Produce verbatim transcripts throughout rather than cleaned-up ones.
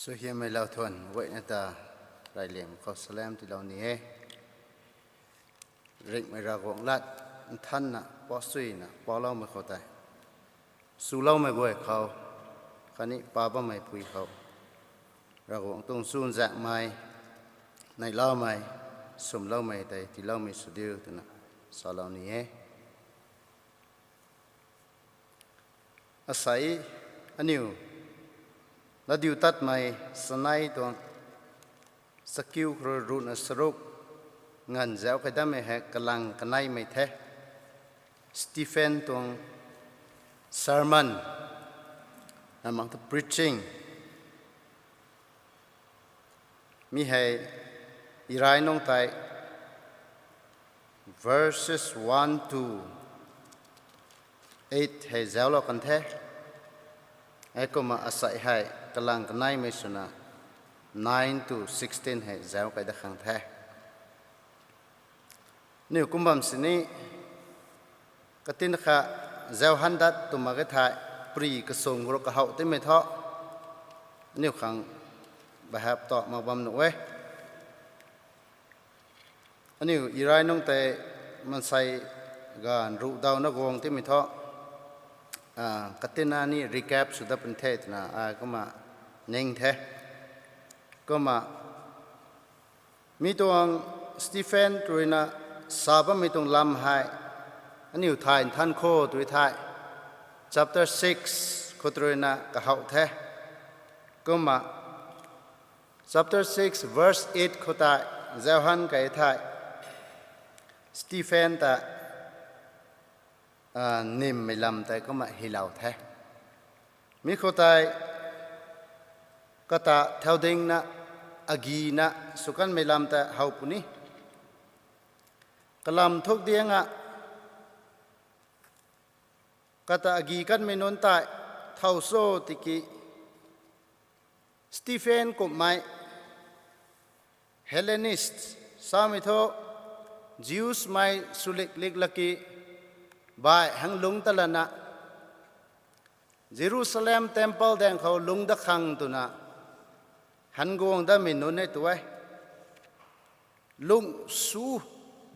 Suaihiammei lau thuan guayna ta reyliang khou salam tiilou ni e. Ringhmei Ravguangc lat nthanna, pasuina pauloumei khou tei, swloumei guay khou khatni pa bammei pui khou, Ravguangc tuang chuzaenghmei, neiloumei, swmloumei tei tiiloumei sw diu twna salou ni e. Asei aniu latdiu tatmei chanei tuang chakiu khou rui ruhna charuk nganv zauc kei dammei hei kalang kaneimei the. Stephen tuang sermon, namang tu preaching. Mi hei Irai nungc tei verses one to eight hei zauclou kan the. Heikumna asei hei kalang kaneimei swna nine to sixteen hei zauc kei dat khang the. Aniu kum bam sini, katin kha zauc han dat tw mak ge thei, pri kasung khou rui kahouh timei thu, aniu khang bahap ta mak bam nuh e. Aniu Irai nungc tei maansei ganv ruh dawna guang timei thu, katina ni recap sw dat pun the twna ai kumna ning the. Kumna mi tuang Stephen ruina sa bammei tuang lam hei aniu thay nthan kho tw thei, chapter six khou ruina kahouh the. Kumna chapter six verse eight khou tei zauc han kei thei, Stephen ta nimmei lam tei kumna hylou the. Mi khou tei kata thaudingna, agina sw kanmei lam tei how puni. Kalam thuk diang a, kata agi kanmei nunc tei thow cho tiki, Stephen kumhmei Hellenist samei thu, Jews mei swlik lik laki, baih hang lungc ta lana, Jerusalem temple daeng khou lungc dat khang twna han guang datmei nunc e tu e. Lung su,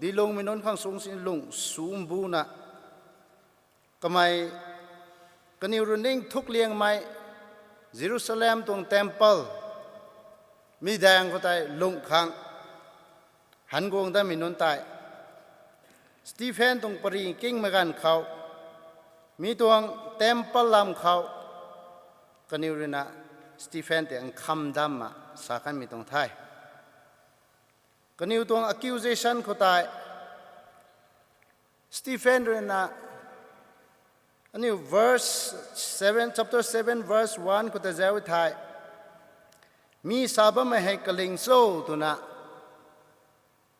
dilungmei nunc khang sung si lung su mbuna, kamei kaniw rui ning thuk liangmei Jerusalem tuang temple mi daeng khou tei lungc khang han guang datmei nunc tei, Stephen tuang pary kingmei ganv khou, mi tuang temple lam khou kaniw ruina Stephen tei nkham damna sa kanmei tuang the. Kaniw tuang accusation khou tei, Stephen ruina aniu verse seven, chapter seven verse one khou ta zauc thei, mi sa bammei hei kaling cho twna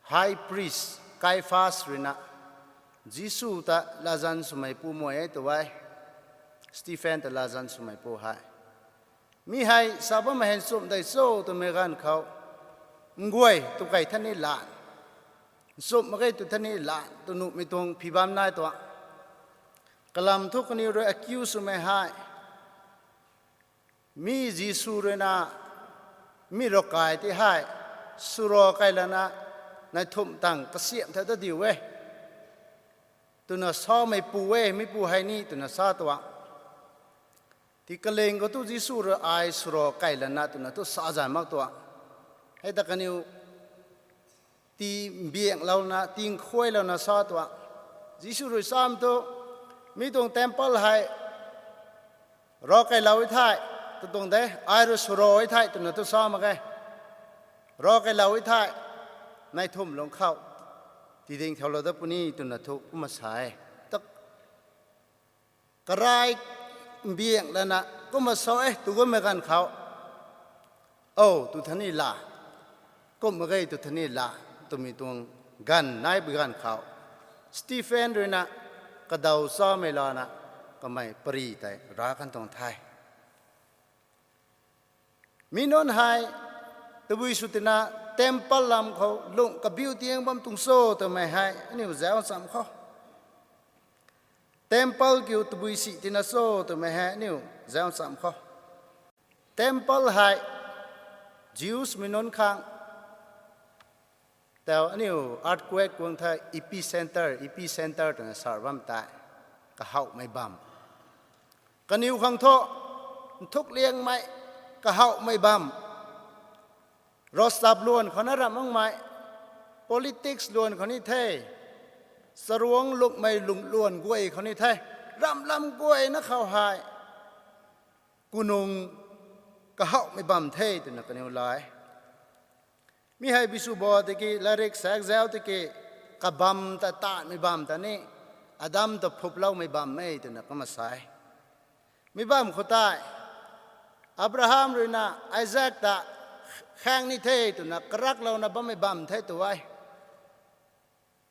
high priest Caiaphas ruina Jisu ta latzan swmei pu mei e tu e. Stephen ta latzan swmei pu hei, mi hei sa bammei hei nchumh dei cho twmei ganv khou, nguay tu kei thani lan, nchumh mak ge tu thani lan tw nuhmei tuang phi bam nai tuang. Kalam thu kaniw rui accuse swmei hei, mi Jisu ruina mi ravkai ti hei swra kei lana, nai thumh tang kasiamh thau ta diu e twna samei pu e, mi pu hei ni twna sa tuang. Ti kaling khou tu Jisu rui ai swra kei lana twna tu sa zan mak tuang. Hei ta kaniw ti mbianglouna, ti nkhuailouna sa tuang. Jisu rui sam thu, mi tuang temple hei rav keilou e thei, tu tuang de, ai rui swra e thei twna tu sa mak ge. Rav keilou e thei, nai thumh lung khou tiding thaulou dat puni twna thu kumna sa e. Ta karai mbiang lana kumna sa e, tu gummei ganv khou, o, tu thani la, kum mak ge tu thani la, twmei tuang ganv nai bi ganv khou, Stephen ruina kadaw chamei lana kamei pary tei rav kan tuang the. Mi nunc hei tabui sw tina temple lam khou lung kabiu tiang bam tuang cho twmei hei aniu zauc cham khou, temple kiu tabui si tina cho twmei hei aniu zauc cham khou, temple hei Jews mei nunc khang, tau aniu earthquake guang the, epicentre, epicentre twna sa bam tei, kahawmei bam. Kaniw khang thu, nthuk liangmei, kahawmei bam. Ravchap luan khou na ramh makmei, politics luan khou ni the, charuangc lungmei lung luan guay khou ni the, ramh lam guayna khou hei, kunung kahawmei bam the twna kaniw lai. Mi hei bisu bo tiki, lairik sak zau tiki, kabam ta taanmei bam ta ni, Adam ta phuploumei bam e twna kumna sa e. Mi bam khou tei, Abraham ruina Isaac ta khaeng ni the twna karaklouna bammei bam the tu e.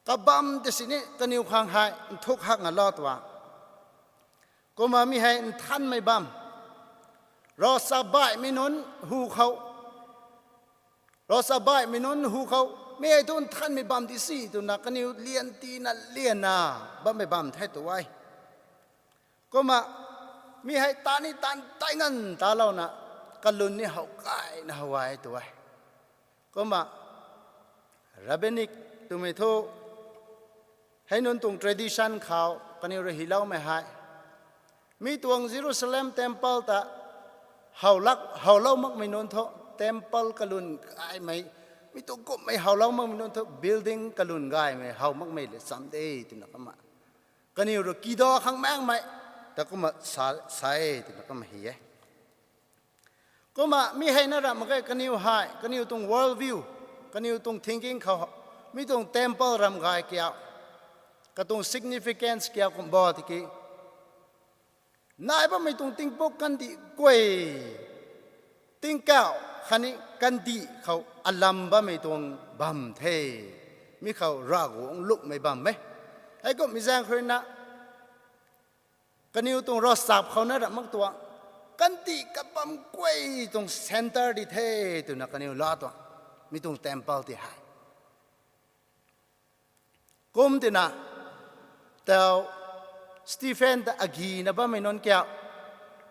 Kabam tei sini kaniw khang hei nthuk hak nga lou tuang. Kumna mi hei nthanmei bam. Ravchap baihmei nunc hu khou, ravchap baihmei nunc hu khou, mi hei thu nthanmei bam di si twna kaniw lian tina lianna bammei bam the tu e. Kumna mi hei taan ni taan tei nganv talouna, kalun ni how kaina how e tu e. Kumna rabbinic twmei thu, hei nunc tuang tradition khou kaniw rui hyloumei hei, mi tuang Jerusalem temple ta howlak, howlou makmei nunc thu, temple kalun gaymei, mi tuang kumhmei howlou makmei nunc thu, building kalun gaymei how makmei le cham de twna kumna, kaniw rui kidaw khang maengmei ta kumna sa, sa e twna kumna hy e. Kumna mi hei na ramh mak ge, kaniw hei, kaniw tuang world view, kaniw tuang thinking khou, mi tuang temple ramh gay kiu, katuang significance kiu kum bo tiki, nai bammei tuang tingpuk kandih guay, tingkauh khatni kandih khou alam bammei tuang bam the. Mi khou Ravguangc lungmei bam e. Heikumhmei zaeng khou ruina, kaniw tuang ravchap khou na ramh mak tuang, kandih kabam guay tuang centre di the twna kaniw la tuang, mi tuang temple ti hei. Kum tina, tau Stephen ta agina bammei nunc kiu,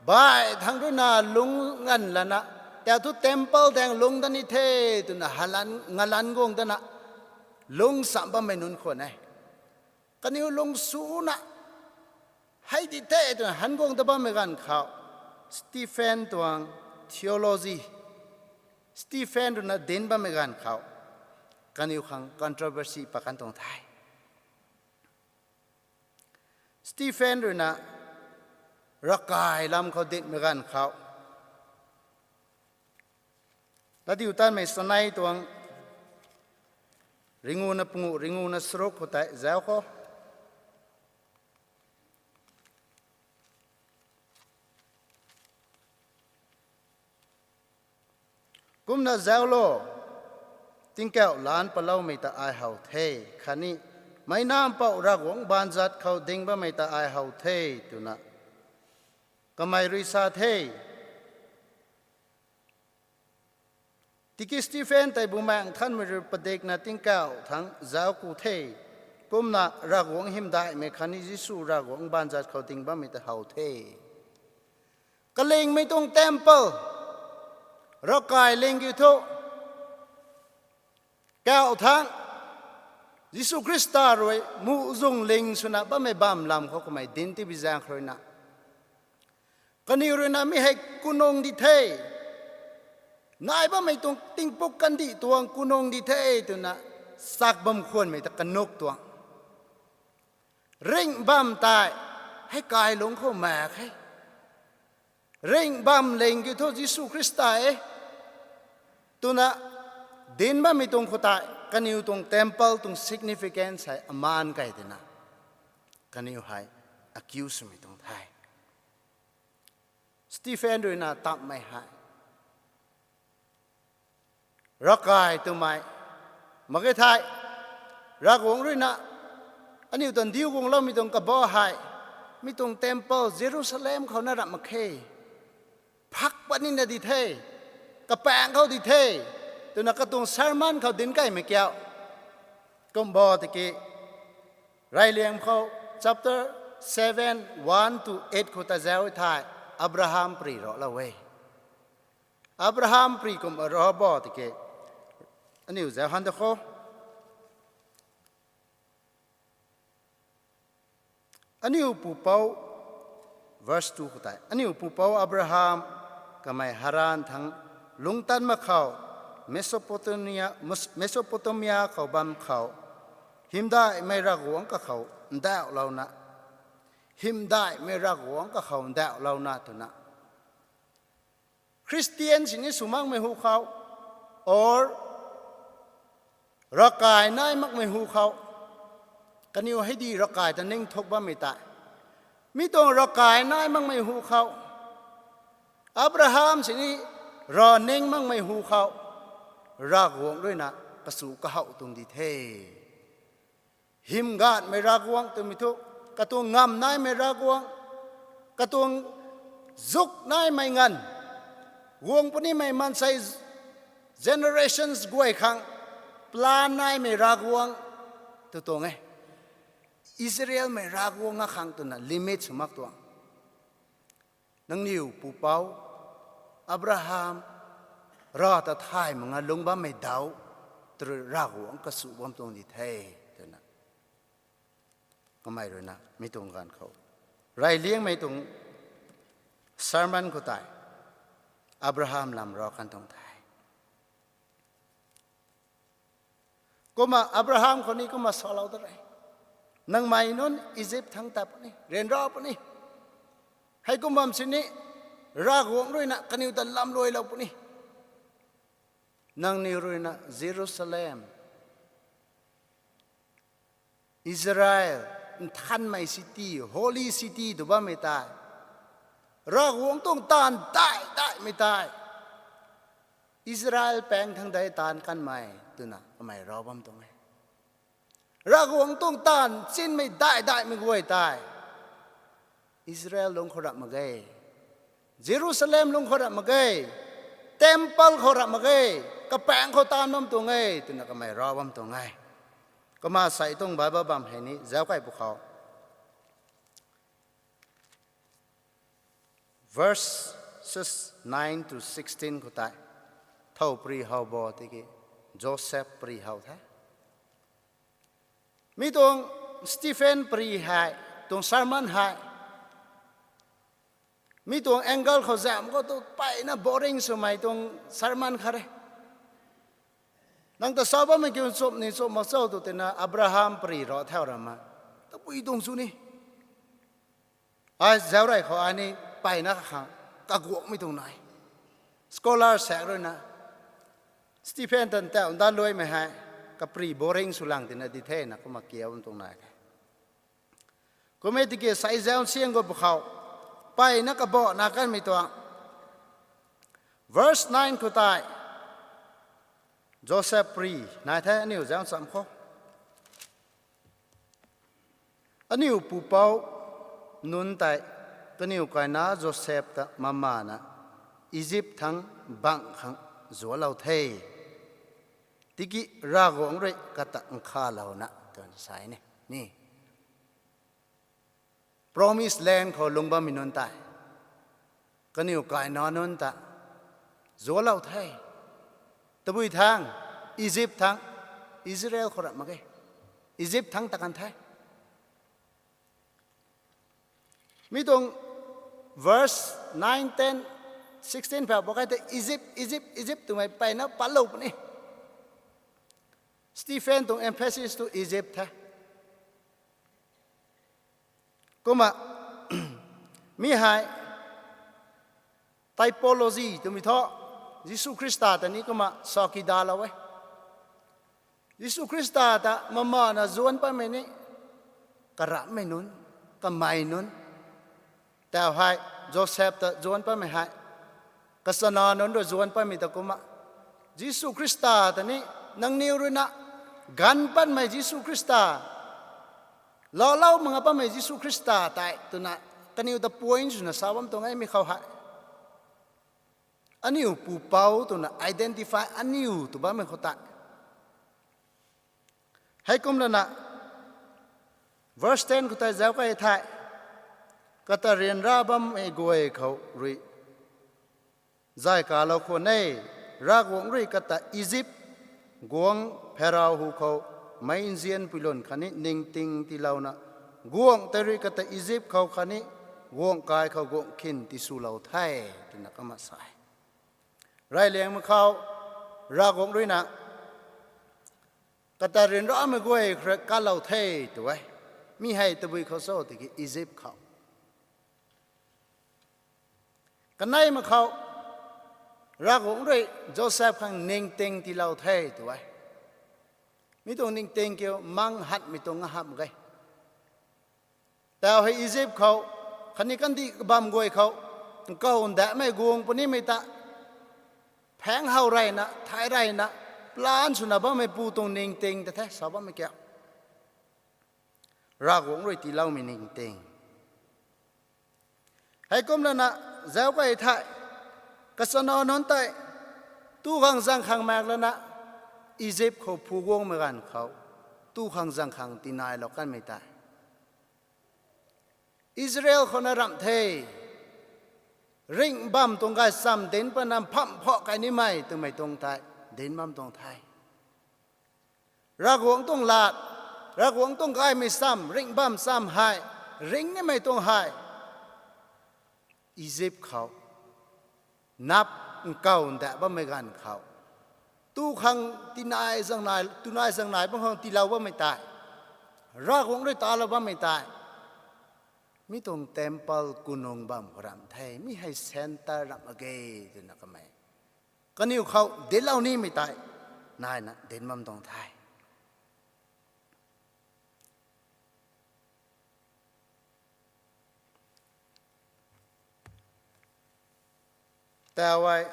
baih thangc ruina lungc nganv lana, tau thu temple daeng lungc dat ni the twna halan, ngalan guang dana, lungc cham bammei nunc khwan e. Kaniw lung suna, hei di the twna han guang dat bammei ganv khou, Stephen tuang theology, Stephen ruina dinc bammei ganv khou, kaniw khang controversy pat kan tuang the. Stephen ruina ravkai lam khou dinhmei ganv khou, Latdiutatmei sanei tuang ringuna panguh, ringuna charuk khou tei zauc khou. Kumna zauc lo, tingkauh laanc patloumei ta ai how the, khatni Meic Nac Mpouh Ravguangc baanzat khou ding bammei ta ai how the, twna kamei rui sa the. Tiki Stephen tei Bumaengh Nthanmei rui padikna tingkauh thangc zauc ku the, kumna Ravguangc hymdaihmei khatni Jisu Ravguangc baanzat khou ding bammei ta how the. Kalingmei tuang temple, ravkai ling kiu thu, kauh thangc, Jisu Khrista rui muhzwng ling swna bammei bam lam khou kamei dinc tibi zaeng khou ruina, kaniw ruina mi hei kunung di the, nai bammei tuang tingpuk kandih tuang kunung di the, twna sak bam khwanmei ta kanuk tuang. Ringh bam tei, hei kai lungc khou mak khe. Ringh bam ling kiu thu Jisu Khrista e, twna dinc bammei tuang khou tei, kaniw tuang temple tuang significance hei amaan kai tina, kaniw hei accuse swmei tuang the. Stephen ruina tammei hei, ravkai twmei mak ge thei, Ravguangc ruina aniu ta ndiu guangloumei tuang kabah hei, mi tuang temple Jerusalem khou na ramh mak khe, phak pat nina di the, kapaeng khou di the, twna katuang sermon khou dinc kaimei kiu. Kum bo tiki, Reyliangmei khou chapter seven, one to eight khou ta zauc thei, Abraham pary raclou e. Abraham pri kum ra bo tiki, aniu zau han da khou. Aniu pupouc, verse two khou tei, aniu pupouc Abraham kamei Haran thangc lungctan mak khou, Mesopotamia, Mes-, Mesopotamia khou bam khou, hymdaihmei Ravguangc kakhou ndauhlouna, hymdaihmei Ravguangc kakhou ndauhlouna twna Christian sini sw makmei hu khou, or ravkai nai makmei hu khou, kaniw hei di ravkai ta ningthuk bammei tei, mi tuang ravkai nai makmei hu khou, Abraham sini rav ning makmei hu khou, Ravguangc ruina kachu kahouh tuang di the. Hymgatmei Ravguangc twmei thu, katuang ngamv naimei Ravguangc, katuang zuk naimei nganv, guang punimei maansei generations guay khang plan naimei Ravguangc tw tuang e. Israelmei Ravguangc a khang twna limit sw mak tuang. Nangniw pupouc Abraham rav ta thay mak nga lung bammei daw, tw rui Ravguangc kachu bam tuang di the, twna kamei ruina mi tuang ganv khou reyliangmei tuang sermon khou tei Abraham lam rav kan tuang the. Kumna Abraham khou ni kumna salou ta re. Nangmei nunc Egypt thangc tat puni, ryanra puni. Heikum bam sini Ravguangc ruina kaniw ta lamluailou puni. Nangniw ruina Jerusalem, Israel, nthanmei city, holy city tw bammei tei, Ravguangc tuang taanv dai daimei tei, Israel paeng thangc dei taanv kanmei twna kamei rav bam tuang e. Ravguangc tuang taanv chinmei dai daimei guay tei Israel lungc khou rap mak ge, Jerusalem lungc khou rap mak ge, temple khou rap mak ge, kapaeng khou taanv bam tuang e twna kamei rav bam tuang e. Kumna sei tuang Bible bam hei ni zauc kai pwkhou, verses nine to sixteen khou tei, thow pri how bo tiki, Joseph pri how the. Mi tuang Stephen pri hei, tuang sermon hei, mi tuang angle khou zam khou tu mpeyna boring swmei tuang sermon khat e. Nang ta sa bammei kiu nchumh ni nchumh mak cho tw twna Abraham pri rav thau ram e. Tabui tuang chu ni. Ai zauc rey khou ai ni mpeyna khang kaguangmei tuang nai. Scholar saekc ruina, Stephen tan tau nda luaimei hei, kapri boring sw lang tina di thena kumna kiu bam tuang nai the. Kum e tiki sei zauc siang khou pwkhou, mpeyna kabana kanmei tuang, verse nine khou tei, Joseph pri nai the, aniu zauc cham khou. Aniu pupouc nunc tei kaniw kaina Joseph ta mamana Egypt thangc bang khang zuanclou the. Tiki Ravguangc rui kata nkhavlouna twna sa e ni. Promised land khou lungc bammei nunc tei, kaniw kaina nunc ta zuanclou the. Tabui thangc, Egypt thangc, Israel khou rap mak ge. Egypt thangc ta kan the. Mi tuang verse nine, ten, sixteen phau pakai tei Egypt, Egypt, Egypt twmei mpeyna patlou puni. Stephen tuang emphasis tu Egypt the. Kumna, mi hei typology twmei thu, Jisu Khrista ta ni kumna sa kidalou e. Jisu Khrista ta mamana zuanc patmei ni, karamhmei nunc, kamei nunc, tau hei Joseph ta zuanc patmei hei, kachana nunc rui zuanc patmei ta kumna, Jisu Khrista ta ni, nangniw ruina ganv patmei Jisu Khrista, laalou mak nga patmei Jisu Khrista tei twna kaniw ta point swna sa bam tuang e mi khou hei. Aniu pupouc twna identify aniu tw bammei khou tei. Heikumlana, verse ten khou tei zauc kai the, kata ryanra bammei guay khou rui Zay kalou khwan e, Ravguangc rui kata Izip guangc Pharao hu khou meic nzianpui lun khatni ningting tiilouna, guangc tei rui kata Izip khou khatni guangc kai khou guangc khin tiswlou the, twna kumna sa e. Reyliangmei khou Ravguangc rui na, kata ryanramei guay khou rui kalou the, tw e. Mi hei tabui khou cho tiki Izip khou. Kaneimei khou Ravguangc rui Joseph khang ningting tiilou the, tw e. Mi tuang ningting kiu mang hatmei tuang ngaham ge. Tau hei Izip khou, khatni kandih kabam guay khou, nkou ndamei guang punimei ta, phaeng how reyna, thay reyna, plan swna bammei pu tuang ningting ta the, sa bammei kiu. Ravguangc rui tiiloumei ningting. Heikumna na, zauc key thei, kachana nunc tei, tu khang zang khang maek lana, Izip khou phu guangmei ganv khou, tu khang zang khang tinailou kanmei tei. Israel khou na ramh the, ringh bam tuang gaychamv dinc pana mpham phauh key nimei twmei tuang tei, dinc bam tuang the. Ravguangc tuang lat, Ravguangc tuang gaymei cham, ringh bam cham hei, ringh nimei tuang hei, Izip khou, nap nkou nda bammei ganv khou, tu khang tinai zang nai, tunai zang nai bam khang tiilou bammei tei, Ravguangc rui talou bammei tei, mi tuang temple kunung bam khou ramh the, mi hei centre ramh mak ge, twna kamei. Kaniw khou dinclou nimei tei, naina dinc bam tuang the. Tau hei,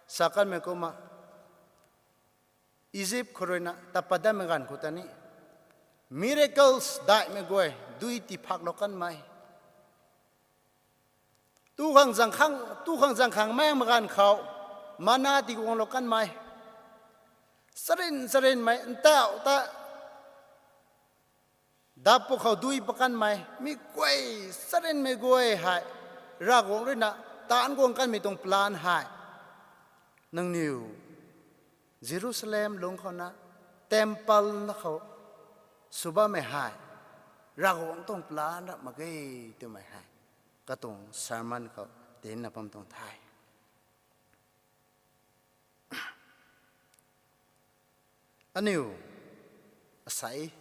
sa kanmei kumna, Izip khou ruina tapat datmei ganv khou ta ni, miracles daihmei guay, dui tiiphaklou kanmei. Tu khang zang khang, tu khang zang khang maengmei ganv khou, mana tiiguanglou kanmei. Charyn charynmei, ntauh ta, dap pwkhou dui pat kanmei, mi guay, charynmei guay hei, Ravguangc ruina, taanc guang kanmei tuang plan hei. Nangniw, Jerusalem lungc khou na, temple na khou, sw bammei hei, Ravguangc tuang plan ramh mak ge, twmei hei. Katuang sermon khou, dincna bam tuang the. Aniu, asei,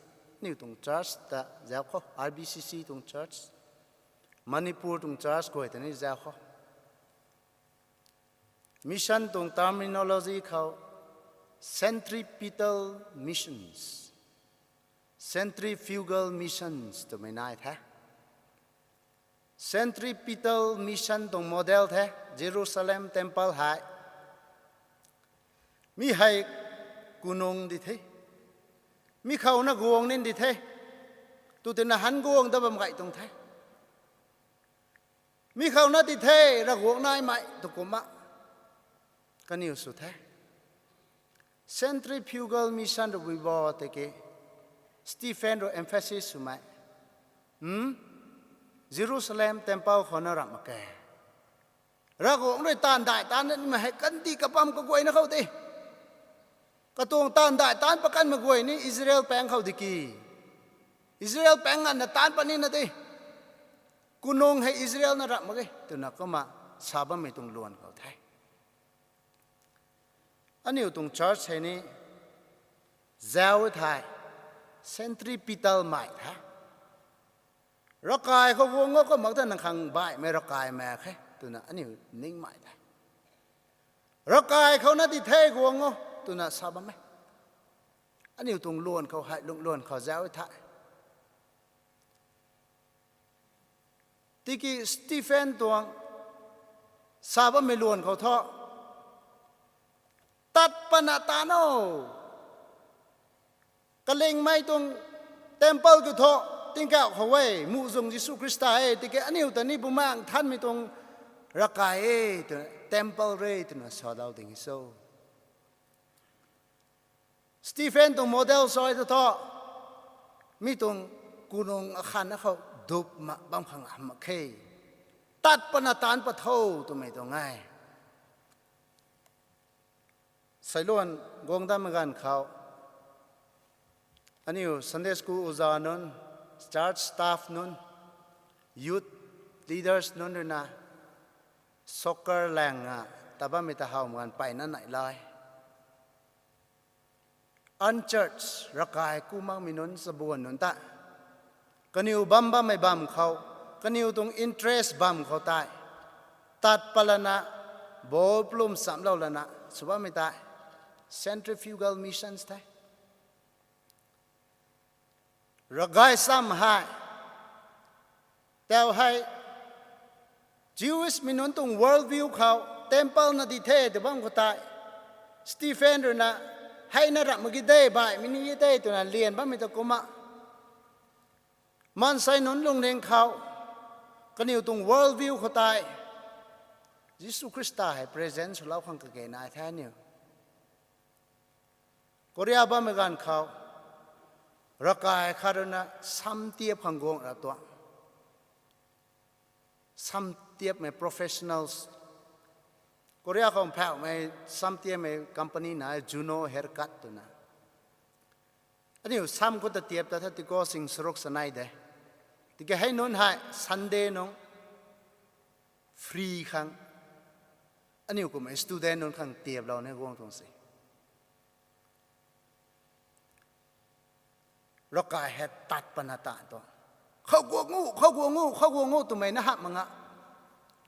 aniu tuang church ta zauc khou, R B C C tuang church, Manipur tuang church guay ta ni zauc khou. Mission tuang terminology khou, centripetal missions, centrifugal missions twmei nai the. Centripetal mission tuang model the, Jerusalem temple hei. Mi hei kunung di the. Mi khou na guang nin di the. Tu tina han guang da bam gay tuang the. Mi khou na di the, Ravguangc naimei tu kumna. Kaniw sw the. Centrifugal mission rui bo tiki, Stephen rui emphasis swmei. Hmm? Jerusalem temple khou na ramh mak ge. Ravguangc rui taanv daih taanc nimei hei kandih kabam kaguayna khou de. Katuang taanv daih taanc pat kanmei guay ni Israel paeng khou di ki. Israel paeng nganvna taanc pat nina de. Kunung hei Israel na ramh mak ge, twna kumna sa bammei tuang luan khou the. Aniu tuang church hei ni, zauc thei, centripetal mei the. Ravkai khou guang o, khou mak ta nang khang baihmei ravkai mak khe, twna aniu ningmei the. Ravkai khou na di the guang o, twna sa bam e. Aniu tuang luan khou hei, lungluan khou zauc thei. Tiki Stephen tuang sa bammei luan khou thu, tat pana taanc o. Kalingmei tuang temple kiu thu, tingkauh khou e, muhzwng Jisu Khrista e, tiki aniu ta ni Bumaengh Nthanmei tuang ravkai e, twna, temple re, twna salou ding e so. Stephen tuang model soi tu thu, mi tuang kunung akhan na khou dupna bam khang hamh mak khe. Tat pana taanc pat tho twmei tuang e. Sailuan guang dammei ganv khou, aniu Sunday school uza nunc, church staff nunc, youth leaders nunc ruina soccer lang a ta bammei ta howmei ganv mpeyna nai lai. Unchurch, ravkai ku makmei nunc, chabuan nunc ta, kaniw bam bammei bam khou, kaniw tuang interest bam khou tei tat pat lana, ball plum chamlou lana sw bammei tei centrifugal missions the. Ravkai cham hei, tau hei, Jewish mei nunc tuang world view khou temple na di the tw bam khou tei, Stephen ruina, heina ramh mak ki de, baihmei ni e de twna lian bammei ta kumna, maansei nunc lungning khou, kaniw tuang world view khou tei Jisu Khrista hei present swlou khang kage nai the aniu. Korea bammei ganv khou, ravkai khat ruina sam tiap khang guang ra tuang. Sam tiapmei professionals, Korea khou phauhmei sam tiapmei company na Juno Haircut twna. Aniu sam khou ta tiap ta tha tiko sing saruk sanei de. Tiki hei nunc hei Sunday nung free khang, aniu kummei student nunc khang tiaplou ni guang tuang se. Ravkai hei tat patna ta tuang. Khou guang u, khou guang u, khou guang u twmei na hamh mak nga.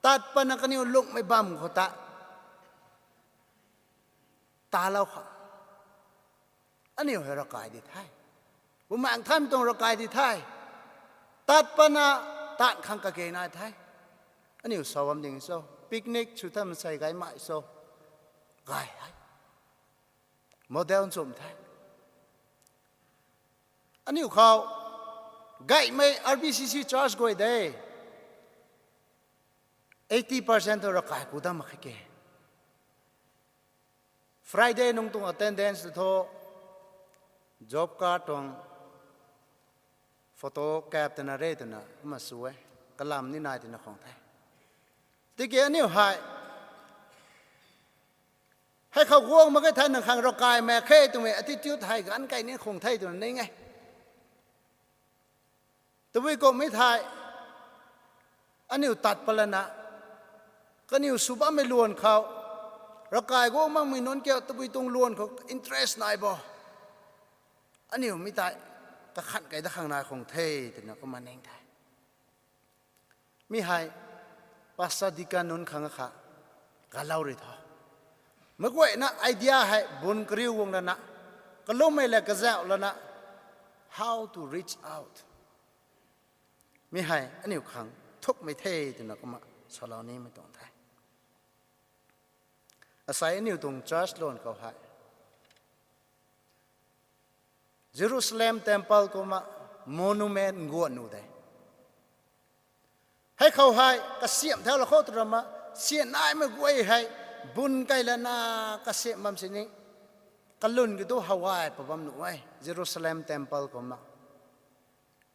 Tat patna kaniw lungmei bam khou ta talou khang, aniu hei ravkai di the. Bumaengh Nthanmei tuang ravkai di the. Tat patna taanv khang kage nai the. Aniu sa bam ding cho, picnic sw tha, mansei gaymei cho, gay hei model nchumh the. Aniu khou gaymei R B C C church guay de, eighty percent thu ravkai ku dam mak khe ke. Friday nung tuang attendance tho, job card tuang photo kap twna re twna kumna sw e. Kalam ni nai twna khang the. Tiki aniu hei, hei khou guang mak ge thei nang khang ravkai mak khe twmei attitude hei ganv kai ni khang the twna ning e. Tabui kummei thei, aniu tat pat lana, kaniw sw bammei luan khou, ravkai guang makmei nunc kiu tabui tuang luan khou interest nai bo, aniu mi tei kakhan kai dat khang nai khang the twna kumna ning the. Mi hei pastor deacon nunc khang akha kalou rui tho. Meic guayna idea hei bun kariu guang lana, kalummei le kazauh lana, how to reach out, mi hei aniu khang thukmei the twna kumna salou nimei tuang the. Asei aniu tuang church luan khou hei Jerusalem temple kumna monument nguan nu de. Hei khou hei kasiamh thau la khou tw rama, sian naimei guay hei bun kai lana kasiamh bam sini, kalun ki tu hawai pa bam nuh e, Jerusalem temple kumna.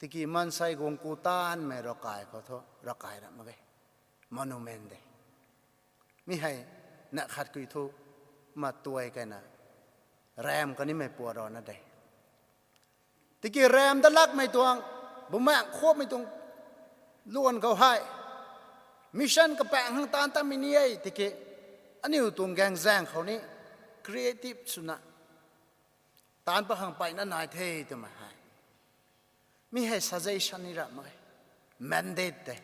Tiki maansei guang ku taanmei ravkai khou thu ravkai ram mak ge, monument de. Mi hei na khat kui thu ma tuai kaina ram kanimei pua rana de. Tiki ram dat lakmei tuang, bumaengh khapmei tuang luan khou hei mission kapaeng khang taanv tatmei ni e tiki, aniu tuang gaengzaeng khou ni creative swna taanv pat khang mpeyna nai the twmei hei, mi hei suggestion ni ram mak ge, mandate de.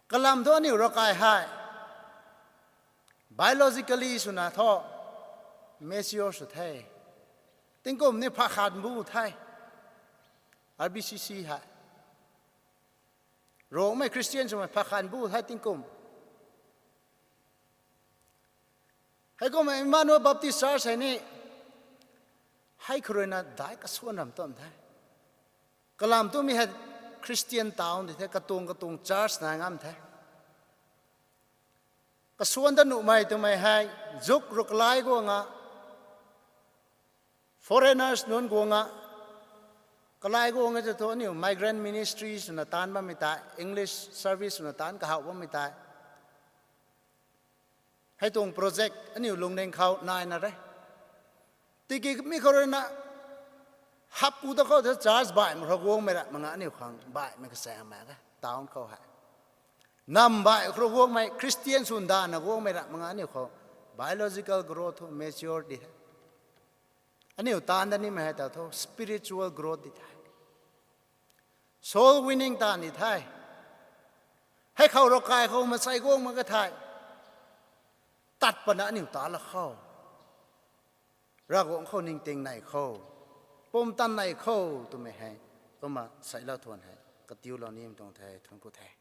Kalam thu aniu ravkai hei biologically swna thu mature sw the. Tingkum ni pha khat bu the, R B C C hei. Rongmei Christian swmei pha khat bu the tingkum. Heikumna Emmanuel Baptist Church hei ni, hei khou ruina dai kasuan ram tam the. Kalam tu mi hei Christian town di the, katuang katuang church nai ngam the. Kasuan dat nuhmei twmei hei, zuk rui kalai guang a, foreigners nunc guang a, kalai guang e tw thu aniu migrant ministry swna taanv bammei tei, English service swna taanv kahaw bammei tei, Hei tuang project aniu lungning khou naina re. Tiki mi khou ruina hap ku ta khou ta church baihmei khou guangmei ra mak nga aniu khang baihmei kachaeng mak e town khou hei. Nam baih khou guangmei Christian swn dana guangmei ra mak nga aniu khou biological growth thu mature di the. Aniu taanv da nimei hei ta thu spiritual growth di the. Soul winning taanv di the. Hei khou ravkai khou mansei guang mak ka the. Tat pana aniu ta la khou, Ravguangc khou ningting nei khou, pumtan nei khou twmei hei, kumna seilou thuan hei katiulou ni tuang the, thuanc ku the.